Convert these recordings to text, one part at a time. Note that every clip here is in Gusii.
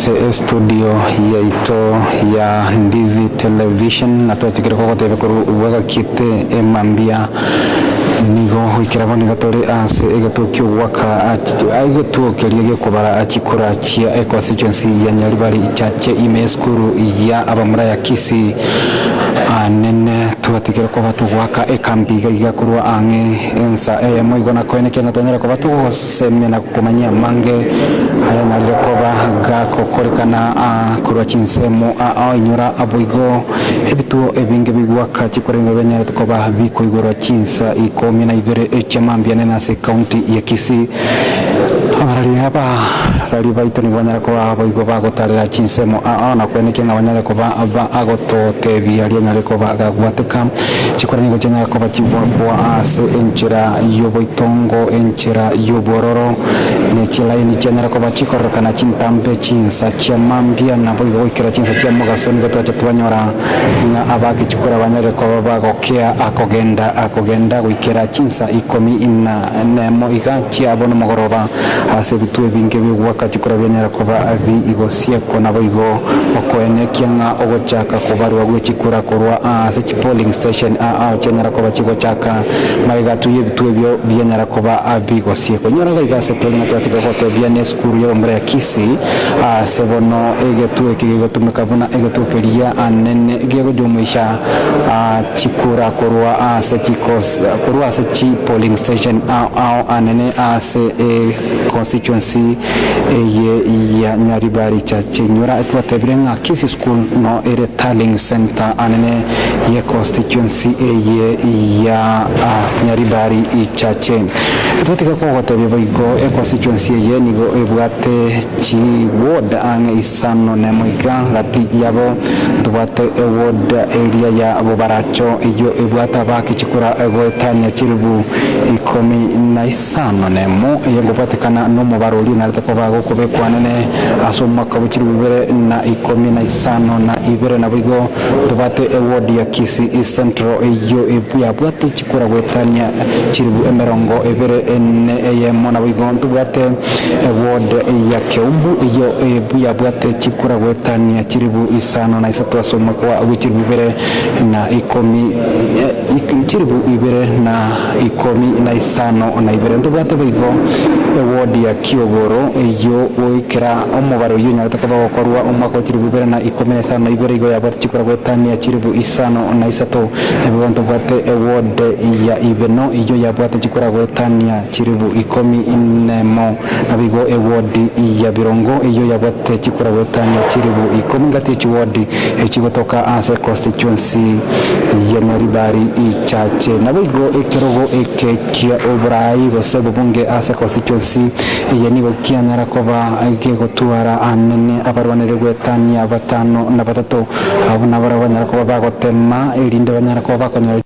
Ase estudio yaito ya Ndizi Television na twachikire kogotebia korwa bwagakiete emambia nigo goikera bono iga tore ase egetuo ki'ogoaka egetuo keria gekobara chikura chia econstituency ya Nyaribari Chache ime esukuru ya abamura ya Kisii anene twatigire koba togoaka ekambi iga iga korwa ang'e ensa eyemo igo nakoenekia ng'a twanyare koba togosemia na Komanyia amange ayanyarire koba gagokorekana korwa chinsemo ao inyora boigo ebituo ebinge bigwaka chikorengwa bianyarete koba bikoigorwa chinsa ikomi na ibere chia mambia nene ase ekaunti ya Kisii. Abarari abarari baito nigo banyare koba boigo bagotarera chinsemo ao na koenekia ng'a banyare koba bagototebia rianyare koba gagwateka. Chikura nigo chianyara koba chigwakwa ase enchera y'oboitongo, enchera y'obwororo, ne chilaini chianyara koba chikororekana chintambe chinsa chia mambia, naboigo goikera chinsa chia mogaso nigo twacha twanyora ng'a abaaki chikura banyarire koba bagokea akogenda akogenda goikera chinsa ikomi na nemo iga chiabo nomogoroba ase ebituo ebinge bi'ogoaka chikura bianyara koba bigosiekwa naboigo okoenekia ng'a ogochaka kobarwa gwe chikura korwa ase chipolling station ao chianyara koba chigochaka magega tu y'ebituo ebio bianyara koba bigosiekwa. Inyora gaiga ase tore ng'a twatiga gotebia nesukuru y'abamura ya Kisii ase bono egetuo eke gegotumeka buna egetuo keria anene gegojumuisha chikura korwa ase chikos korwa ase chipolling station ao ao anene ase econstituency eye ya Nyaribari Chache. Inyora twatebire ng'a Kisii School no ere tallying centre anene ye constituency eye ya Nyaribari Chache. Twatiga kogotebia boigo econstituency eye nigo ebwate chi ward ang'e isano nemo iga gati yabo ntobwate eward eria ya Bobaracho eyio ebwate abaaki chikura goetania chilibu ikomi na isano nemo eye ngobwatekana nomobaro oria onyarete koba gokobekwa anene ase omwaka bwe chilibu ibere na ikomi na isano na ibere naboigo ntobwate eward ya Kisii Central eyio yabwate chikura goetania chilibu emerongo ebere ne eyemo naboigo ntobwate Eward ya Keumbu eyio yabwate chikura goetania chilibu isano na isato ase omwaka wa bwe chilibu ibere na ikomi chilibu ibere na ikomi na isano na ibere. Ntobwate boigo eward ya Kiogoro eyio goikera omobaro oyio onyarete koba gokorwa omwaka wa chilibu ibere na ikomi na isano na ibere igo yabwate chikura goetania chilibu isano na isato. Naboigo ntobwate eward ya Ibeno eyio yabwate chikura goetania Chilibu ikomi nemo. Naboigo ewodi ya birongo eyio yabwate chikura goetania chilibu ikomi ngati ye chiwodi echigotoka ase econstituency ya Nyaribari Chache. Naboigo ekerogo eke kia oborai gose obobunge ase econstituency eye nigo kianyara koba gegotwara anene abarwaneri goetania batano na batato. Abwo nabarabwo banyara koba bagotema erinde banyare koba bakonyora.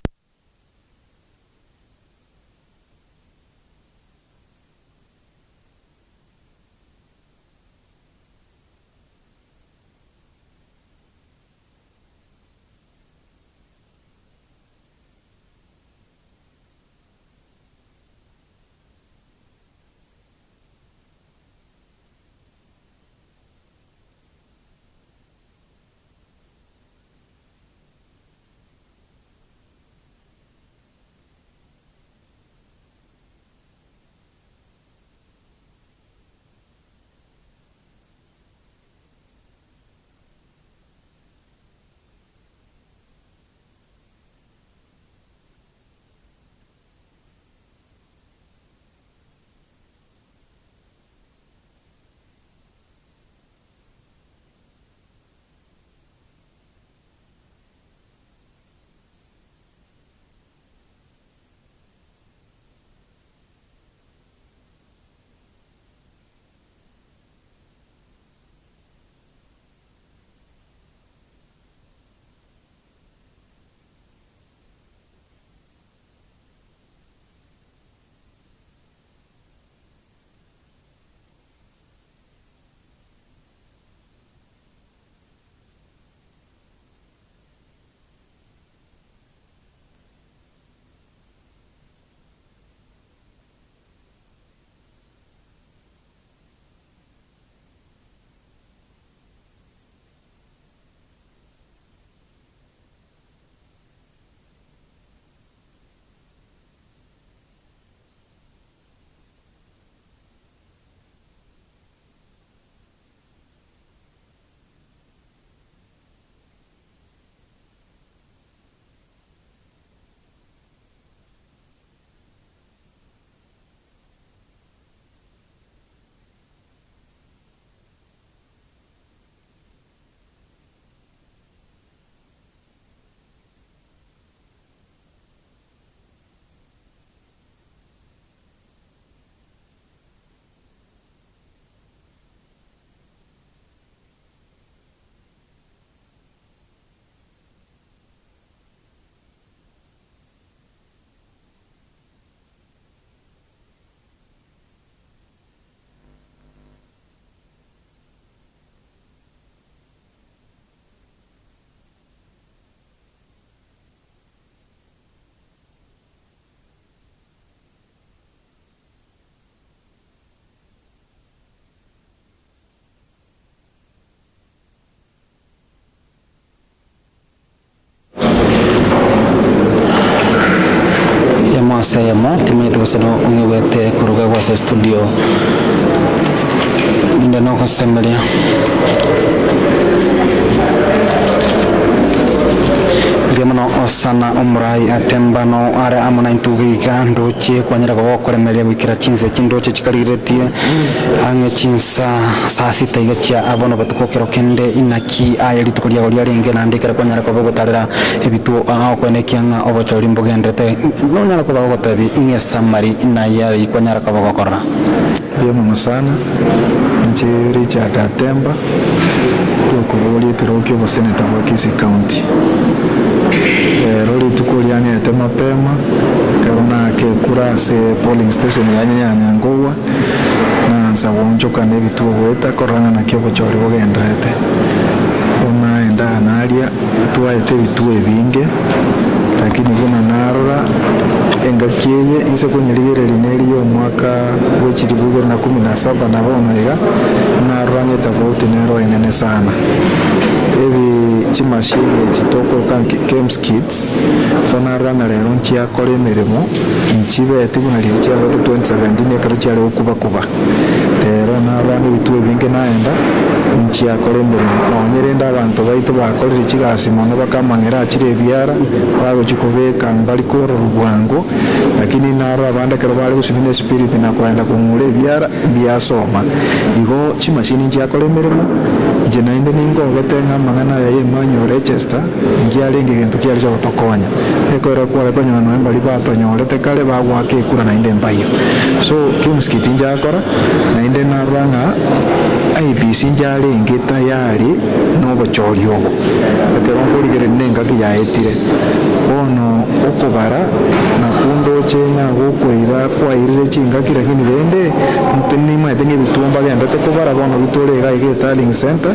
ensa eyemo, timanyeti gose nong'igwete koruga agwo ase estudio, rinde nogosemeria. Mbuya mono Osana omorai Atembano are amo naintwe iga ndoche kwanyara koba okoremereria goikera chinsa chindoche chikarigereretie ang'e chinsa saa sita iga chia bono botuko kero kende inaki aye rituko riago riarenge naende ekero kwanyara koba ogotarera ebituo aa okoenekia ng'a obochori mbogenderete nonyara koba ogotebia ing'e esamari naye ayio kwanyara koba ogokora. Mbuya mono sana, inche Richard Atemba, tokoboria ekerogo kia oboseneta bwa Kisii County. Rero rituko riang'ete mapema, ekero naaka ekura ase polling station yanye ya Nyankogwa, naansa goonchoka na ebituo goeta korora ng'a naki obochori bogendererete. Bono naenda aa naria, twaete ebituo ebinge, lakini buna narora engaki eye inse konyerigereria neri y'omwaka bwe chilifu ibere na kumi na saba na bono iga, narora ng'a etofauti nero enene sana. Ebi chimashini echi tokoroka nki Kems kits, bono narora ng'a rero nchiakora emeremo, nchibeti buna riria chiabete 2017 ekero chiare gokuba kuba. Rero narora ng'a ebituo ebinge naenda, nchiakora emeremo. Nonye rende abanto baito bakorire chigasi mono bakamang'era achire ebiara, bagochia kobeka mbari kororwa bwango, lakini narora abande ekero bare gosibia ne espiriti na koenda kong'ura ebiara, mbiasoma. Igo chimashini nchiakora emeremo, inche naende ningogete ng'a amang'ana aya y'emanual register, nkiarenge egento kiare chiagotokonya. Ekero kware konyora nonya mbaria batonyorete kare bagoaka ekura naende mbayio. So Kemskit nchakora, naende narora ng'a IEBC nchiarenge tayari nobochori obo. Ekero nkorigereria nengaki yaetire. Bono okobara nakwo ndoche ng'a gokoira kwairire chingaki lakini rende nimanyete ng'a ebituo mbagendete kobara bono bitore iga iga etallying centre,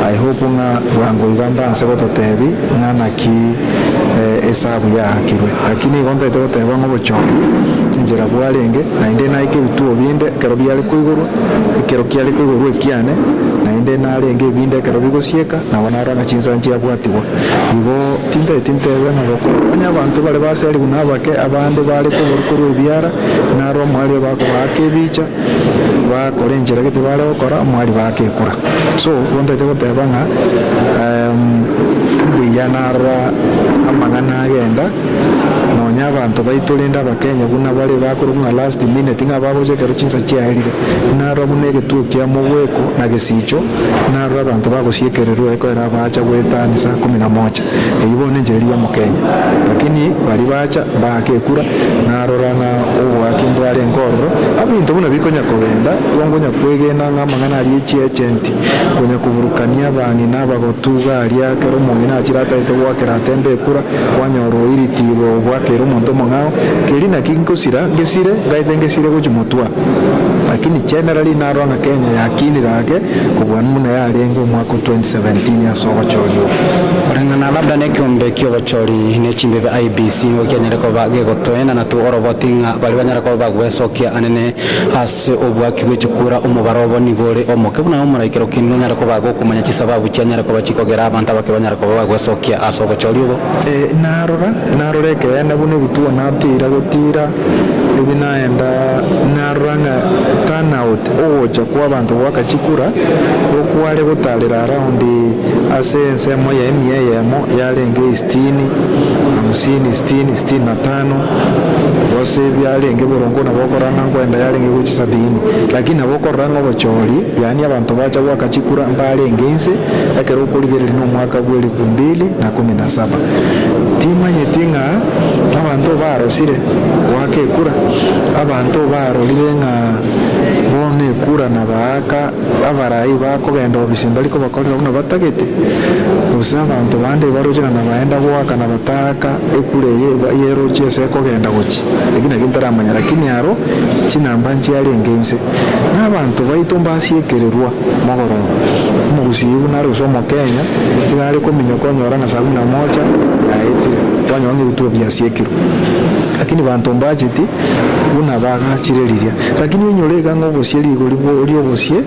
I hope ng'a bwango iga mbanse gototebi ng'a naki esabu yaakirwe. Lakini igo ntaete goteba ng'a obochori enchera bwarenge, naende naika ebituo binde ekero biare koigorwa, ekero kiare koigorwa ekiane, naende narenge ebinde ekero bigosieka, nabo narora ng'a chinsa nchiabwatigwa. Igo tintaeti ntebe ng'a gokora onye abanto bare baserigwe nabake, abande bare koborwa korwa ebiara, naro omwari obakobaaka ebicha, bakora enchera gete bare gokora, omwari baaka ekura. So, igo ntaete goteba ng'a mbuya narora amang'ana agenda, nonya abanto baito rende abakenya buna bare bakorokwa ng'a last minute ng'a bagocha ekero chinsa chiaerire, narora buna egetuo kia mogweko na gesicho, narora abanto bagosiekererwa ekoera abacha goetania saa kumi na moja. Eyio bono nenchera eria y'omokenya. Lakini baria bacha mbaake ekura, narora ng'a oboaki mbwarenge ororo, ebinto buna bikonya kogenda, igo nkonya kwegena ng'a amang'ana aria echiechenti, konya koburukania abang'ina abagotu iga aria ekero omong'ina achire ataete goakera atembe ekura, kwanyora oiritigwe obwakeire omonto omong'ao, keria naki nkosira ngesire, ngaete ngesire gochia motwe. Lakini generally narora ng'a Kenya yakinire ake kobua buna yarenge omwaka o 2017 ase obochori obo. Koreng'ana labda nekeombe ki'obochori ne chimbebe IEBC nigo kianyare koba gegotoena na oroboti ng'a baria banyare koba bagwesokia anene ase oboaki bwe chikura omobaro obo nigo ore omoke buna omoraikero kende nonyare koba gokomanya chisababu chianyare koba chikogera abanto abake banyare koba bagwesokia ase obochori obo. Ee, narora, narora ekeene buna ebituo natira gotira, ebi naenda narora ng'a turnout, ogocha kw'abanto goaka chikura, gokware gotarera around ase ensemo ya emia eyemo yarenge isitini, hamsini, sitini, sitini na tano, gose biarenge boronge nabo okorora ng'a nkoenda yarenge gochia sabini. Lakini nabo okorora ng'a obochori, yaani abanto bacha goaka chikura mbarenge inse, ekero okorigereria nomwaka bw'elifu mbili na kumi na saba. Timanyeti ng'a abanto barosire goaka ekura, abanto barorire ng'a bono ekura nabaaka abarai bakogenda obisi mbari kobakorera buna batagete, gose abanto bande baroche ng'a nabaenda goaka na bataaka ekura eye yeroche ase ekogenda gochia. Eki nakio ntaramanya lakini aro chinamba nchiarenge inse. Na abanto baito mbasiekererwa mogoroba. Omogusii buna are gose Omokenya, iga are kominyoka onyora ng'a saa kumi na moja yaetire, kwanyora ng'a ebituo biasiekirwe. Lakini banto mbacheti buna bagachire riria. Lakini oinyore iga ng'a obosie rigori riobosie,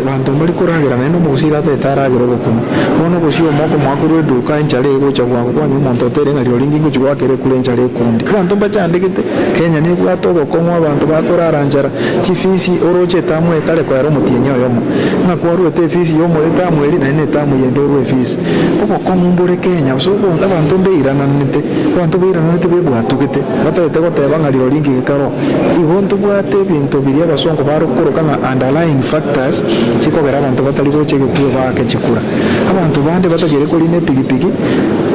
banto mbari koragera naende omogusi iga atagete aragere obokima. Bono obosie omo okomoa korwa eduka enchara egocha bwango kwanyora omonto otere ng'a rirorio inki ngochia goakera ekura enchara ekonde. Abanto mbachandegete, Kenya nebwate obokong'u abanto bakorara nchara, chifisi oroche etamu ekare koera omotienyi oyomo. Ng'a kwaruete efisi ya omo etamu eria naende etamu eyende orue efisi. Obokong'u mbore Kenya gose abanto mbeirananete, abanto beirananete bebwatugete batagete goteba ng'a rirorio inki gekare oo. Igo ntobwate ebinto biria abasongo bare koroka ng'a underlying factors chikogera abanto batari gocha egetuo baake chikura. Abanto bande batagere korina epigipigi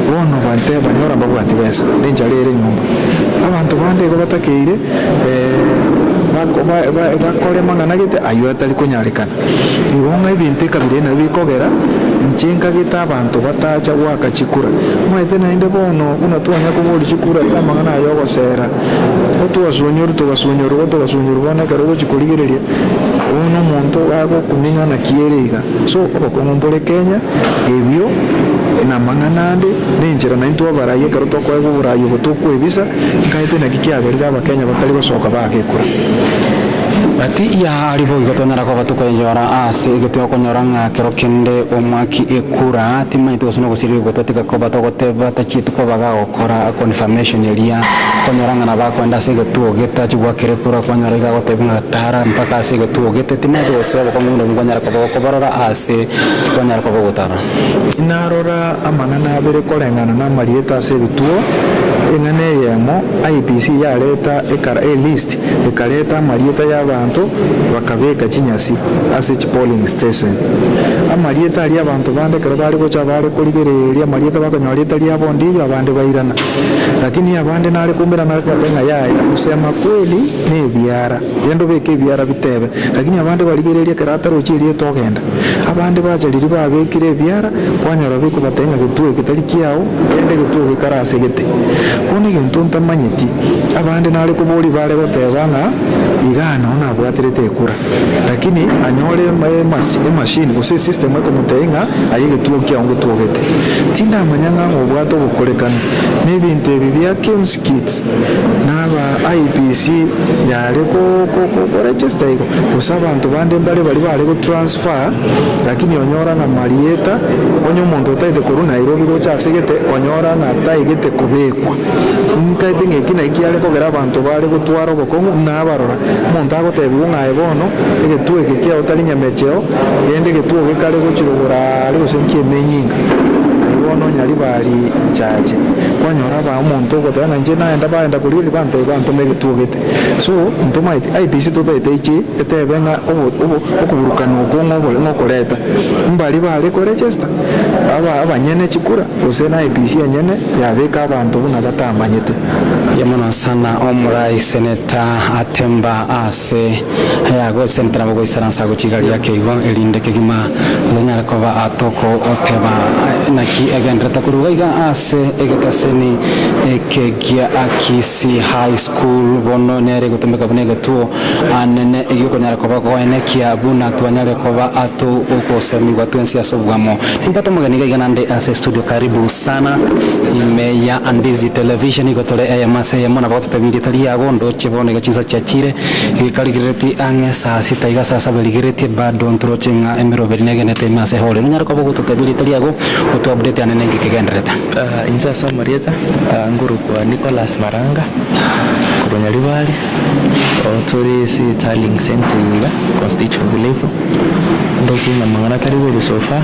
bono bante banyora mbabwati besa, nenchara ere nyomba. Abanto bande igo batakeire bakore amang'ana gete ayio atari konyarekana. Igo ng'a ebinto ekabira eye nabio bikogera inche nkagete abanto batacha goaka chikura. Omanyete naende bono buna twanya koboria chikura iga amang'ana aya ogosera. Gotwasunyorwa togasunyorwa togasunyorwa bono ekero ogochia korigereria, bono omonto gagokuming'a naki ere iga. So obokong'u mbore Kenya, ebio na amang'ana ande, na enchera naintwe abarai ekero tokoegwa oborai obo tokwebisa, nkaete naki kiagerire abakenya batari gosoka bagekura. Gati ya aria boigo tonyara koba tokoyora ase egetwe okonyora ng'a kero kende omwaki ekura timanyeti gose nogosirigwa totiga koba togoteba tachieti koba gagokora confirmation eria okonyora ng'a nabo akoenda ase egetuo getachi goakera ekura kwanyora iga agotebiwa ng'a tara mpaka ase egetuo gete timanyeti gose obokong'u buna obwo nkonyara koba gokoborora ase tikonyara koba ogotara. Narora amang'ana abere koreng'ana namarieta ase ebituo, eng'ana eyemo IEBC yareta ekara elist ekareta amarieta y'abanto bakabeka chinyasi ase chipolling station. Amarieta aria abanto bande ekero bare gocha bare korigereria amarieta bakonyora rieta riabo ndiyo abande bairana. Lakini abande nare koumera nare kobatebia ng'a yaya kusema kweli nebiara, genda obeke ebiara bitebe. Lakini abande barigereria ekero atarochi erieta ogenda. Abande bacha riria babekire ebiara, kwanyora bikobatebia ng'a getuo eke tari kiao, rende egetuo gekare ase gete. Bono egento ntamanyeti, abande nare koboria bare goteba ng'a igaa nao nabwaterete ekura, lakini anyore emachine gose esystem ekomotebia ng'a aye egetuo kiao ngetuogete. Tindamanya ng'a ng'obwate obokorekanu na ebinto ebi bia KIEMS kits na aba IEBC yare koregister igo, gose abanto bande mbare baria bare gotransfer lakini onyora ng'a marieta onye omonto otaete korwa Nairobi gocha ase gete onyora ng'a taigete kobekwa. Nkaete ng'a eki naki kiare kogera abanto bare gotwara obokong'u buna abarora, omonto agotebigwa ng'a aye bono egetuo eke kiao tari nyamecheo, rende egetuo gekare gochirogora aare gose nki'emenyinga. Aye bono nyaribari nchache. Kwanyora aba omonto ogoteba ng'a inche naenda baenda korigereria bantebia bantome egetuo gete. So, ntomaeti IEBC totaete iche etebe ng'a obo obo okoburukana okwo ng'obore ng'okoreta. Mbari bare koregister aba abanyene chikura gose na IEBC enyene yabeka abanto buna batamanyete. Mbuya mono sana omorai Senator Atemba ase ayago Senator nabo goisaransa gochia igari ake igo erinde kegima tonyare koba atoko oteba naki egenderete korwa iga iga ase egetaseni eke gia Kisii High School bono nere egotumeka buna egetuo anene egiokonyara koba goenekia buna twanyare koba ato ogosemigwa twensi ase obwamo. Nimbwate omogeni iga iga nande ase studio karibu sana ime ya Andizi Television igo tore eyemo ase eyemo nabo gototebia erieta riago ndoche bono iga chinsa chiachire gekarigereretie ang'e saa sita iga saa saba erigeretie bado ntoroche ng'a emeroberi negenete ime ase hall. Nonyare koba ogototebia erieta riago oto update ane nenki kegendererete. Inche ase amarieta ngorokwa Nicholas Maranga korwa Nyaribari, tore ase tallying centre eye iga constituency level, ndoche ng'a amang'ana tari bobe so far,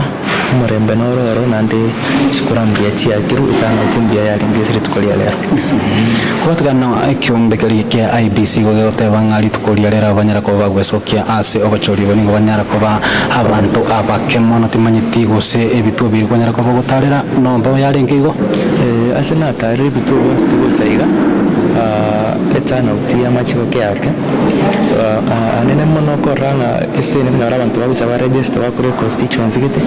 omorembe noro oro naende chikura mbuya chiakirwe etang'auti mbuya yarenge ase rituko ria rero. Kobatigana ekiombe keria kia IEBC igo gegoteba ng'a rituko ria rero abanyara koba bagwesokia ase obochori obo nigo banyara koba abanto abake mono timanyeti gose ebituo biria kwanyara koba ogotarera nomba yarenge igo. Ase natarire ebituo bionsi bigocha iga, eturnout y'amachiko kiake, anene mono okorora ng'a estate onyore abanto bagocha baregister bakore econstituency gete,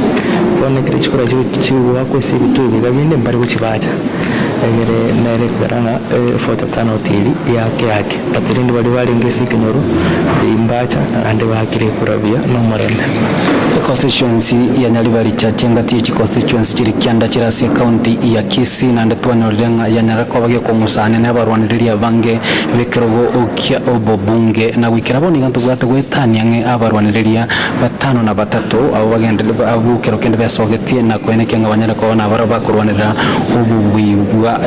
bono ekero chikura chigoakwa ase ebituo ebi iga binde mbari gochibacha. Egere nere ekogera ng'a evoter turnout eria yake ake, but rende baria barenge ase ekenyoro mbacha naende baakire ekura buya na omorembe. Econstituency ya Nyaribari Chache engati ye chiconstituency chiri kianda chire ase ecounty ya Kisii naende twanyorire ng'a yanyara koba gekong'usa anene abarwanireria abange b'ekerogo kia obobunge na goikera bono iga ntobwate goetania ang'e abarwanireria batano na batato abwo bagenderere abwo kero kende besogetie na koenekia ng'a banyare koba nabarabwo bakorwanerera obobui bwa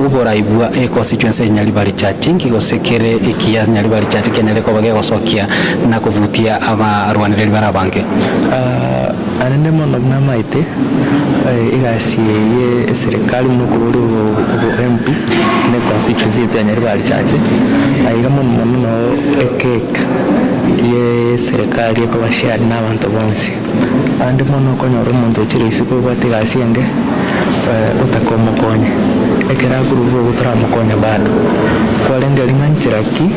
oborai bwa econstituency ya Nyaribari Chache inki gose kere ekiya Nyaribari Chache kianyare koba gegosokia na kovutia abarwanereri bare abange. Anene mono buna amaete, egasi eye eserekari buna okoboria obo MP ne constituency yaito ya Nyaribari Chache, aiga mono mono noo ecake ye eserekari ekoba shared na abanto bonsi. Ande mono okonyora omonto ochire isiko obwate egasi enge, otaka omokonye, ekero akorwa bobe toramokonya bado. Kwarenge ng'a nchera ki.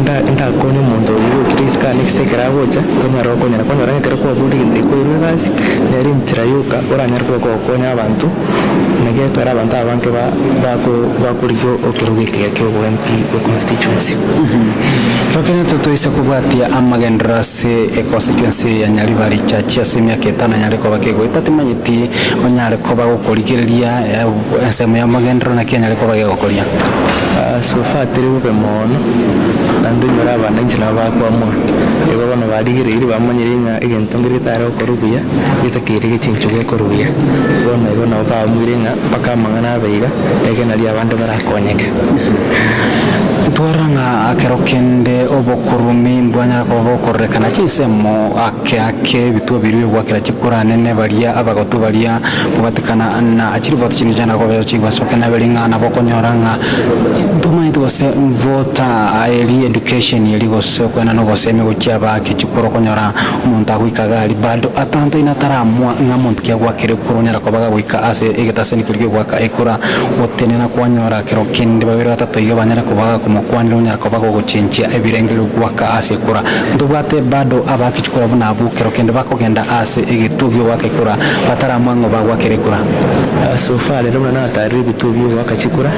Nda ndakonye omonto oyio gochire isiko aa next ekero agocha, tonyare gokonyana. Kwanyora ng'a ekero kwaborire egento ekio kwairwe egasi, nere enchera yoka oranyare koba kogokonya abanto, naki ekero abanto abange ba bako bakorigia ekerogo ekiya kia obo MP bwa constituency. Kero kende totoisa kobwatia amagenderero ase econstituency ya Nyaribari Chache ase emiaka etano anyare koba kegoeta timanyeti onyare koba gokorigereria ensemo y'amagenderero naki anyare koba gegokoria. So far teri bobe mono, naende onyore abananchi nabo bakoamua. Igo bono barigereiri bamanyire ng'a egento nkere getare gokorwa buya, getakeire gechenchwe gekorwe buya. Bono igo nabo baamuire ng'a mpaka amang'ana abe iga, ege nario abande barakonyeke. Ntwarora ng'a ekero kende obokurumi mbwanyara koba bokorurekana chinsemo ake ake ebituo biria bigwakera chikura nene baria abagotu baria Kobatikana na chiripoti chinde chiana kobera chigosokia nabere ng'a nabo okonyora ng'a ntomanyeti gose voter eri education eri gose okoenana obosemi gochia abaake chikura okonyora omonto agoika iga aria bado atantaine ataramua ng'a monto ki agwakire ekura onyara koba gagoika ase egetaseni keria kiogoaka ekura gotenena kwanyora kero kende babere batato iga banyare koba gakomokwanera onyara koba gogochenchia ebirengererio goaka ase ekura. Ntobwate bado abaake chikura buna abwo kero kende bakogenda ase egetuo kiogoaka ekura Bataramwa ng'o bagwakera ekura. So far rero buna natarire ebituo bi'ogoaka chikura,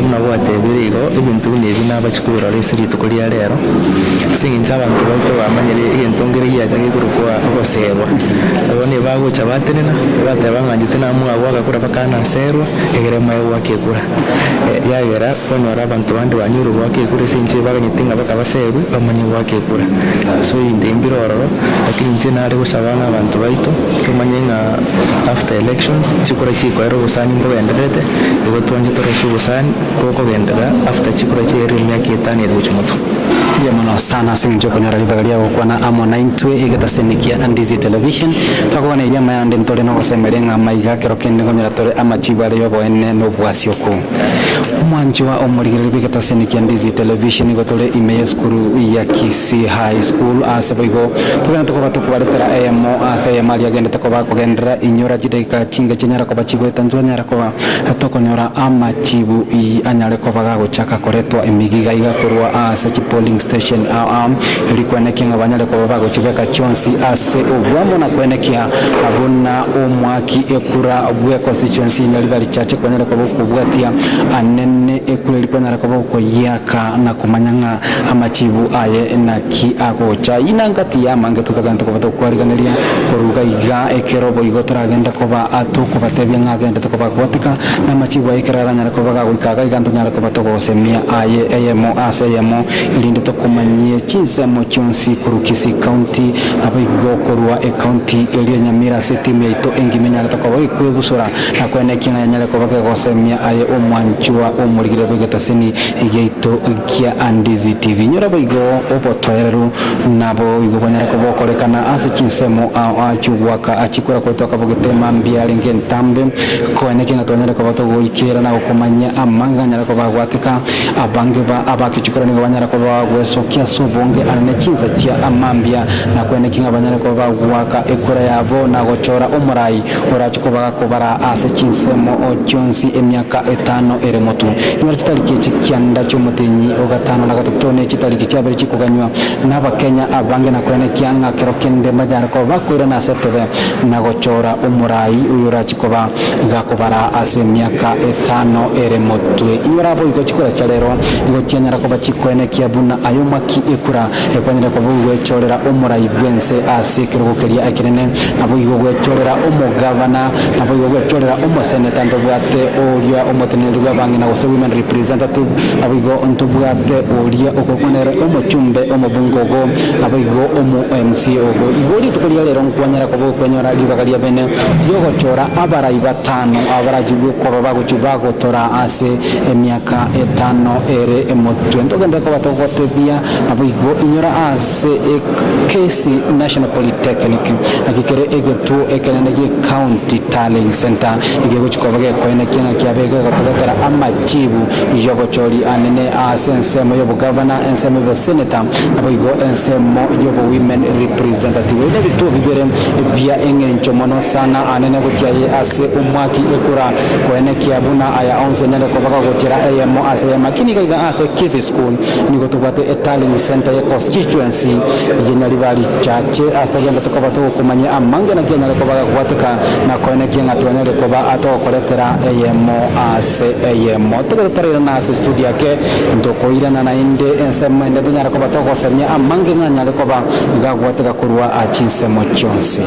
buna gwatebire igo, ebinto buna ebi nabachi kobirora ase rituko ria rero, ase eng'encho abanto baito bamanyire egento nkere giacha gekorokwa ogoserwa. Bono ebagocha batenena, bateba ng'a inche tinamua goaka kura mpaka naserwa, egere moe goaka ekura. Yagera kwanyora abanto bande banyorire goaka ekura ase eng'encho baganyete ng'a mpaka baserwe bamanye goaka ekura. So ebinto ebi mbire ororo, lakini inche nare gosaba ng'a abanto baito tomanye ng'a after elections, chikura chikoera obosani mbogendererete, igo twanche torosie obosani bokogenderera after chikura chiaerire emiaka etano ere gochia motwe. Mbuya mono sana ase eng'encho okonyora ribaga ria gokwana amo naintwe egetaseni kia Andizi Television. Twakoganeirie amaya ande ntore nogosemeria ng'a amaiga kero kende nkonyora tore amachibu are y'oboene na obwasioku. Omwanchwa omorigereria bw'egetaseni kia Ndizi Television nigo tore ime y'esukuru ya Kisii High School ase boigo togende koba tokobaretera eyemo ase eyemo aria agendete koba akogenderera inyora chidakika chinge chinyara koba chigoeta ntwanyara koba tokonyora amachibu anyare koba gagochaka koretwa emigiga iga korwa ase chipolling station ao ao erio kwenekia ng'a banyare koba bagochibeka chionsi ase obwamo na kwenekia buna omwaki ekura bwe constituency Nyaribari Chache kwanyare koba okobwatia anene ekura eria kwanyara koba okoyiaka na komanya ng'a amachibu aye naki agocha. Eyio nangati y'amange totagende koba tokwariganeria koruga iga ekero boigo toragende koba tokobatebia ng'a agendete koba agwateka namachibu aye ekero aranyare koba gagoika iga iga ntonyare koba togosemia aye eyemo ase eyemo erinde tokomanyie chinsemo chionsi korwa Kisii County naboigo korwa ecounty eria ya Nyamira ase etimu yaito engima enyarete koba ekwebusura Na kwenekia ng'a yanyare koba kegosemia aye omwanchwa omorigire bw'egetaseni giaito kia Andizi TV. Nyora boigo obotoereru nabo igo bonyare koba okorekana ase chinsemo ao ao chi'ogoaka chikura korwa twakabogete mambia arenge entambe. Koenekia ng'a twanyare koba togoikera na gokomanyia amang'ana anyare koba agwateka. Abange ba abaaki chikura nigo banyare koba bagwesokia ase obonge anene chinsa chia mambia na kwenekia ng'a banyare koba bagoaka ekura yabo na gochora omorai Orache koba gakobara ase chinsemo chionsi emiaka etano ere motu. Inyora chitariki echi kianda chi'omotenyi o gatano. 53 ne chitariki chiabere chikoganywa n'Abakenya abange na koenekia ng'a kero kende mbanyare koba bakoirana ase etebe na gochora omorai oyorachie koba gakobara ase emiaka etano ere motwe. Inyora boigo chikura chia rero nigo chianyara koba chikoenekia buna aye omwaki ekura ekwanyare koba ogwechorera omorai bw'ense ase ekerogo keria ekenene, naboigo gwechorera omogavana, naboigo gwechorera omoseneta ntobwate oria omoteneneri bw'abang'ina gose women representative, naboigo ntobwate oria okorokwa nere omochumbe omobunge ogo, naboigo omo MCA ogo. Igo rituko ria rero nkwanyara koba okwenyora ribaga ria bene riogochora abarai batano abarachigwe koba bagochia bagotora ase emiaka etano ere emotwe. Ntogenderere koba togotebia naboigo inyora ase Kisii National Polytechnic naki kere egetuo ekenene gie County Tallying Centre egegochia koba gekoenekia ng'a kiabe gegotoretera amachibu yobochori anene ase ensemo yobogavana, ensemo yoboseneta naboigo ensemo yobo women representative. Ebi nebituo bibere bia eng'encho mono sana anene gochia aye ase omwaki ekura koenekia buna aya onsi anyare koba gagochera eyemo ase eyemo. Lakini iga iga ase Kisii School nigo tobwate etallying centre ye constituency ye Nyaribari Chache ase togende tokoba togokomanyia amange naki anyare koba gagwateka na koenekia ng'a twanyarire koba togokoretera eyemo ase eyemo. Togende torairana ase studio ake ntokoirana naende ensemo ende tonyare koba togosemia amange ng'a anyare koba gagwateka korwa chinsemo chionsi.